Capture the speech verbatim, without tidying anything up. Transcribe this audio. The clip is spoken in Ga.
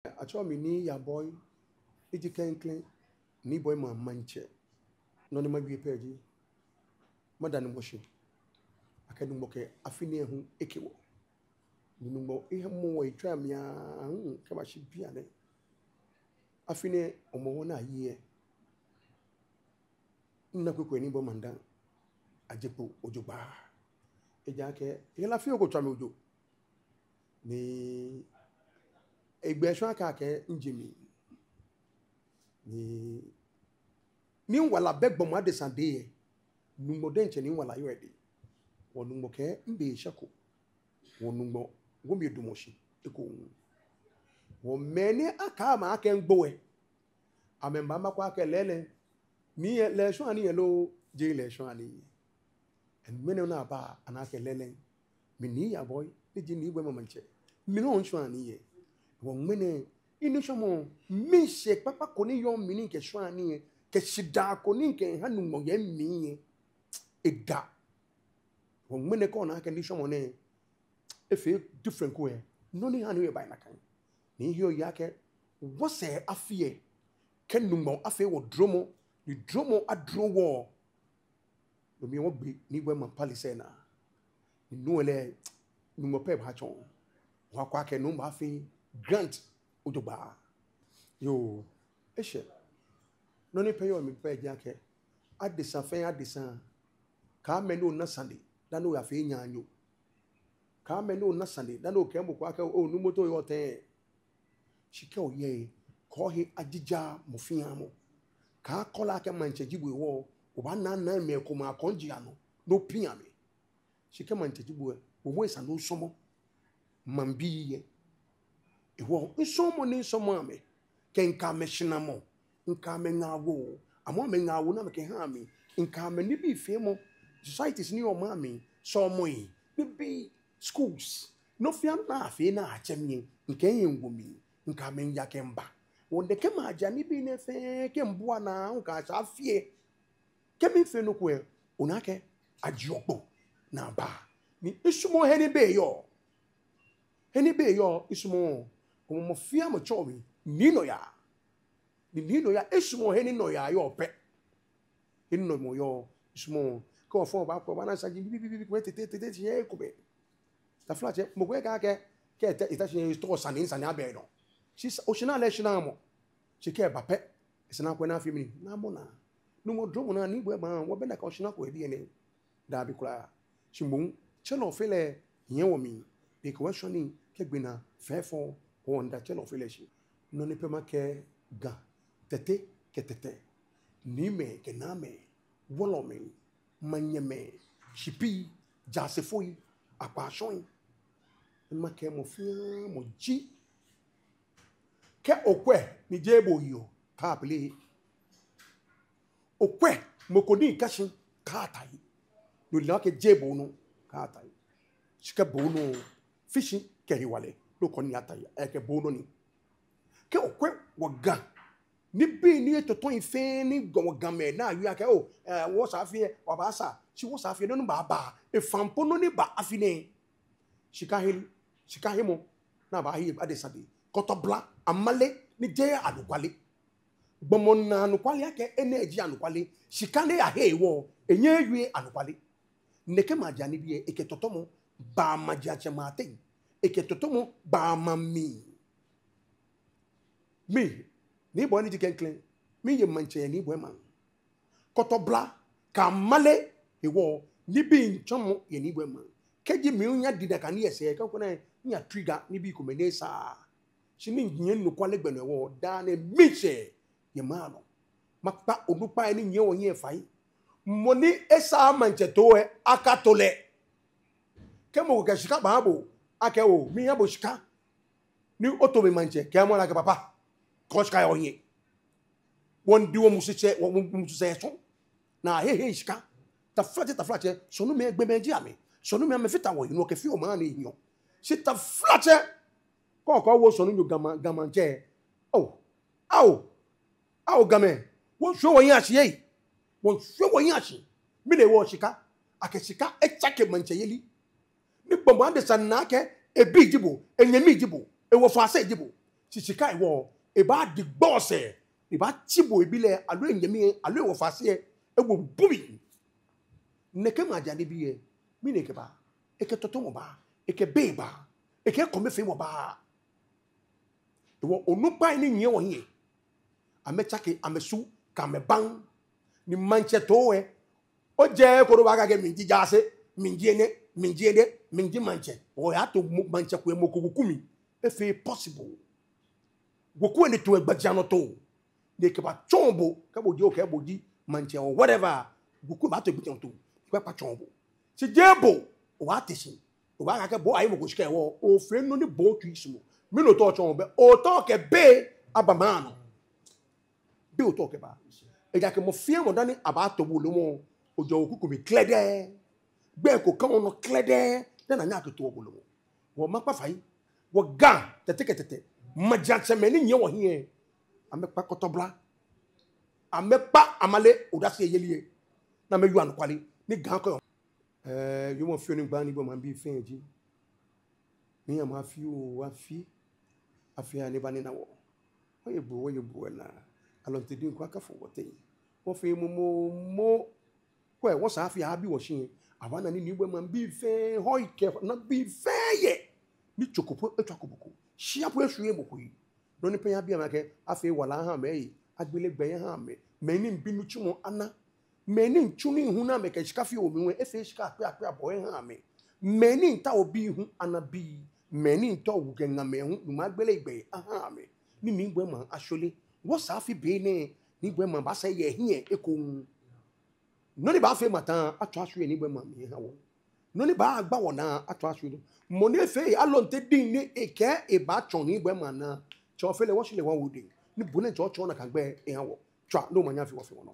Atsɛɔ mi Nii Yaboi, ni ji klɛŋklɛŋ Nii Boima maŋtsɛ. Nɔ ni mawie pɛ ji, mada Nyɔŋmɔ shi akɛ Nyɔŋmɔ kɛ afi nɛɛ hu eke wɔ. Nyɔŋmɔ eha mɔ wɔ etsɔ amli aahu kɛbashi bianɛ. Afi nɛɛ Hɔmɔwɔ ni aye lɛ, mina kwɛkwɛ ni bɔ manda aje kpo jogbaŋŋ. Ejaakɛ hela fioo ko tswa mi ojo. Ni egbɛ shwa akɛ akɛ mije mli. Ni, ni miwala bɛ gbɔmɔ adesa dɛŋ lɛ, Nyɔŋmɔ diɛŋtsɛ ni miwala yɔɔ edɛŋ. Wɔ Nyɔŋmɔ kɛ mibɛ shɛko. Wɔ Nyɔŋmɔ, wɔmiidamɔ shi ekoŋŋ. Wɔ mɛi ni akɛɛ amɛ akɛ migbo lɛ, amɛbaama akɔ akɛ lɛɛlɛŋ, mi lɛ shwane yɛ lo, jeee lɛ shwane yɛ. Ŋmɛnɛ ni aba ana akɛ lɛɛlɛŋ, mi Nii Yaboi, ni ji Nii Boima maŋtsɛ, mi lɛ shwane yɛ. Wɔ ŋmɛnɛ, minishwamɔ, miishɛɛ kpakpa ko ni yɔɔ mli ni mikɛ shwane yɛ, kɛ shidaa ko ni mikɛha Nyɔŋmɔ yɛ mli yɛ, eda. Wɔ ŋmɛnɛ kɛ ona akɛ nishwamɔ nɛɛ efee different ko lɛ, nɔ ni ha ni eba nakai. Ni miheɔ miyeɔ akɛ wɔsɛɛ afi lɛ, kɛ Nyɔŋmɔ afee wɔ dromɔ, ni dromɔ adro wɔ. No mli wɔgbe Nii Boima palace lɛ naa. Ni no lɛ, Nyɔŋmɔ pɛ baatsɔɔ. Wɔkwɛ akɛ no baafee grand jogbaŋŋ. Yoo, eshɛ. Nɔ ni pɛ yɔɔ mli pɛ ji akɛ, adesa fɛɛ adesa, kaamɛ ni ona sane dani oyafee naanyo. Kaamɛ ni ona sane dani okɛɛ mɔ ko akɛ, oo, nuumo, te oyɔɔ tɛŋŋ? Shi kɛ oyɛ, kɛ ohe ajija mɔ fɛɛ mɔ. Kaakɔla akɛ maŋtsɛ ji bo hewɔ obaanaanaa mɛi komɛi akɔŋji anɔ ni opiŋ amɛ. Shi kɛ maŋtsɛ ji bo lɛ, bo hu esa ni osɔmɔ maŋbii lɛ. Hewɔ misɔɔmɔ ni misɔmɔɔ amɛ, kɛ mikɛ amɛshinamɔ, mikɛ amɛŋaawoo, amɛ hu amɛŋaawoo ni amɛkɛhaa mi, mikɛ amɛnibii feemɔ, societies ni yɔɔ maŋ mli, sɔlemɔi, nibii, schools, nɔ fɛɛ nɔ ni afee ni atsɛ mi lɛ, mikɛ mihe miwo mli, mikɛ amɛ miiya kɛ miiba. Wɔ nɛkɛ maji anibii nɛɛ fɛɛ kɛ mibua naa mikɛ ashɛ afi lɛ, kɛ mifee nɔ ko lɛ, ona akɛ ajieɔ kpo ni aba. Ni misumɔɔɔ he ni bei yɔɔ. He ni bei yɔɔ, misumɔɔɔ. Hɔmɔ mɔ fɛɛ mɔ tsɛɔ mi Nii Nɔyaa. Ni Nii Nɔyaa, misumɔɔɔ he ni nɔyaa yɔɔ pɛ. He ni nɔyaa yɔɔ, misumɔɔɔ. Kɛ ofɔ ba ko, obaana saji bibii, bibii, bibii, tete, tete, tete, ko bɛ. Taflatsɛ, mɔ ko ekɛɛ akɛ, kɛ eta, eta shi ni etɔ sane, sane abɛ nɔ. Shi sa-, oshinaa lɛ shinaamɔ. Shi kɛ eba pɛ, esa ni akwɛ ni afee mɛni, ni amɔ naa. Nuumo, dromɔ naa ni bo eba, wɔbɛ nakai oshinaamɔ ko yɛ biɛ nɛɛ. Dabi kwraa. Shi moŋ, tsɛlɔfeelɔ yɛ wɔmli. Be ko wɔ shwane, kɛ gbe naa, fɛfɛo, wɔmiida tsɛlɔfeelɔ shi. Nɔ ni pɛ makɛɛ Ga, Tɛte kɛ Tɛtɛ, niimɛi kɛ naamɛi, wulɔmɛi, manyɛmɛi, shipii, jaasefoi, akpashɔi, ni makɛɛ mɔ fɛɛ mɔ ji, kɛ okwɛ ni jeee bo oyeɔ, kaapele. Okwɛ mɔ ko ni ka shi, kaata he. No lɛ akɛ jeee bo onɔ, kaata he. Shi kɛ bo onɔ, fishi kɛ hewalɛ, no kɔ ni ata he, ekɛ bo onɔ ni. Kɛ okwɛ wɔ Ga, nibii ni etɔtɔ he fɛɛ ni Ga, wɔ Gamɛi naa yɔɔ akɛ, oo, eh, wɔsɛɛ afi lɛ, wɔbaasaa, shi wɔsɛɛ afi lɛ, nɔ ni baaba, efaŋ po nɔ ni ba afi nɛɛ. Shika heli, shika hemɔ, ni abaahe adesa dɛŋ. Kɔtɔbla, amale, ni jeee anɔkwale. Gbɔmɔ naa anɔkwale akɛ enɛ ji anɔkwale. Shika ni eyahe hewɔ, enyɛɛɛ ewie anɔkwale. Nɛkɛ maji anibii lɛ, ekɛ tɔtɔmɔ baa majiatsɛmɛi ateŋ. Ekɛ tɔtɔmɔ baa maŋ mli. Mi, Nii Boi ni ji klɛŋklɛŋ, miye maŋtsɛ yɛ Nii Boi maŋ. Kɔtɔbla kɛ amale hewɔ, nibii miitsɔmɔ yɛ Nii Boi maŋ. Kɛji mi hu miyadi nakai nii lɛ sɛɛ, kɛ okwɛ naa, miya trigger nibii komɛi ni esaaa. Shi ni minyiɛ nɔkwale gbɛ nɔ hewɔ, daa nɛɛ miishɛɛ yɛ maŋ nɔ. Makpa onukpai ni nyiɛ wɔhiɛ fai. Mɔ ni esaaa maŋtsɛtoo lɛ, akato lɛ. Kɛ mɔ ko kɛ shika baaha bo, akɛ oo, miiha bo shika ni oto mi maŋtsɛ, kɛɛmɔ lɛ akɛ papa, kɔ shika yɛ ohiɛ. Wɔmiidi wɔmusu sɛɛ, wɔmusu sɛɛ sɔŋŋ. Ni ahehe shika. Taflatsɛ, taflatsɛ, sɔlemɔi gbɔmɛi ji amɛ. Sɔlemɔi amɛfiteɔ wɔyi nɔ kɛfeɔ maŋ ni hiɔ. Shi taflatsɛ, kɔkɔ wo sɔlemɔ Ga maŋ, Ga maŋtsɛ. Oo, ao, ao Gamɛi, wɔshwie wɔhiɛ ashi ei. Wɔshwie wɔhiɛ ashi. Mɛni hewɔ? Shika. Akɛ shika etsake maŋtsɛyeli. Ni gbɔmɔ adesa na akɛ ebi ji bo, enyɛmi ji bo, ewɔfɔse ji bo. Shi shika hewɔ, ebaadi gbɔsɛ, ebaatsi bo ebi lɛ, aloo enyɛmi lɛ, aloo ewɔfase lɛ, ewo bumi. Nɛkɛ maja nibii lɛ, mɛni ekɛbaa? Ekɛ tɔtɔmɔ baa, ekɛ bei baa, ekɛ ekomefeemɔ baa. Hewɔ onukpai ni nyiɛ wɔhiɛ, amɛtsake amɛsu kɛ amɛbaŋ. Ni maŋtsɛtoo lɛ, ojɛ koro baakɛɛ akɛ mi ji jaase, mi ji enɛ, mi ji enɛ, mi ji maŋtsɛ. Oyato mo-, maŋtsɛ ko yɛ mɔ ko weku mli. Efeee possible. Weku lɛ ni to lɛ gbɛjianɔtoo. Ni ekɛbaatsɔɔ bo, kɛ bo ji, okɛɛ bo ji maŋtsɛ or whatever. Weku lɛ baato gbɛjianɔtoo, ekɛbaakpa tsɔɔ bo. Shi jeee bo obaate shi, obaakɛɛ akɛ bo ayi mɔ ko shika hewɔ, ofee nɔ ni bo otsui sumɔɔ. Mɛni otaoɔ otsɔɔ? Bɛ otaoɔ okɛ bei aba maŋ nɔ. Bei otaoɔ okɛba. Ejaakɛ mɔ fɛɛ mɔ dani abaato bo lumɔ, ojɛ weku ko mli klɛdɛɛ. Gbɛi ko kã onɔ klɛdɛɛ dani anyɛ akɛto bo lumɔ. Wɔmiikpa fai, wɔ Ga Tɛte kɛ Tɛtɛ majiatsɛmɛi ni nyiɛ wɔhiɛ, amɛkpa kɔtɔbla, amɛkpa amale odase yeli lɛ, ni amɛwie anɔkwale ni Ga kɔyɔɔ. Ɛɛ, wiemɔ fioo ni migbaa niiagbɛ maŋbii fɛɛ ji, miiya maŋ afi oo afi, afi aya ni eba nina wɔ. Wɔye bo, wɔye bo wɔ naa. Alɔnte diŋ ko akafo wɔteŋ. Wɔfee momomo. Kwɛ, wɔsaa afi abi wɔshi lɛ, abaana ni niiagbɛ maŋbii fɛɛ, hɔi kɛ nabii fɛɛ yɛ. Ni tso ko po etswako mɔ ko, shia po eshwieee mɔ ko yi. Nɔ ni pɛ miyabi amɛ akɛ, afee wala aha amɛ ee, agbele gbɛ aha amɛ. Mɛi ni miibi nitsumɔ ana. Mɛi ni miitsu nii hu ni amɛkɛ shika feɔ mli lɛ, efee shika akpe akpe abɔ aha amɛ. Mɛi ni miitao bii hu ana bii. Mɛi ni miitao wu kɛ ŋamɛi hu, Nyɔŋmɔ agbele gbɛ aha amɛ. Ni niiagbɛ maŋ ashwere. Wɔsaa afi be nɛɛ, niiagbɛ maŋ baasa yɛ hiɛ ekoŋŋ. Nɔ ni baafee maŋ taa, atswa ashwie niiagbɛ maŋ mli aha wɔ. Nɔ ni baagba wɔnaa, atswa ashwie. Mɔ ni efee alɔnte diŋ ni ekɛɛ ebaatsɔ niiagbɛ maŋ naa, tsɔ fɛɛ lɛ wɔshi lɛ wɔwo diŋ. Ni bo lɛ tsɔ tsɔ nakai gbɛ aha wɔ. Tswa, ni omanye afi wɔ fɛɛ wɔnɔ.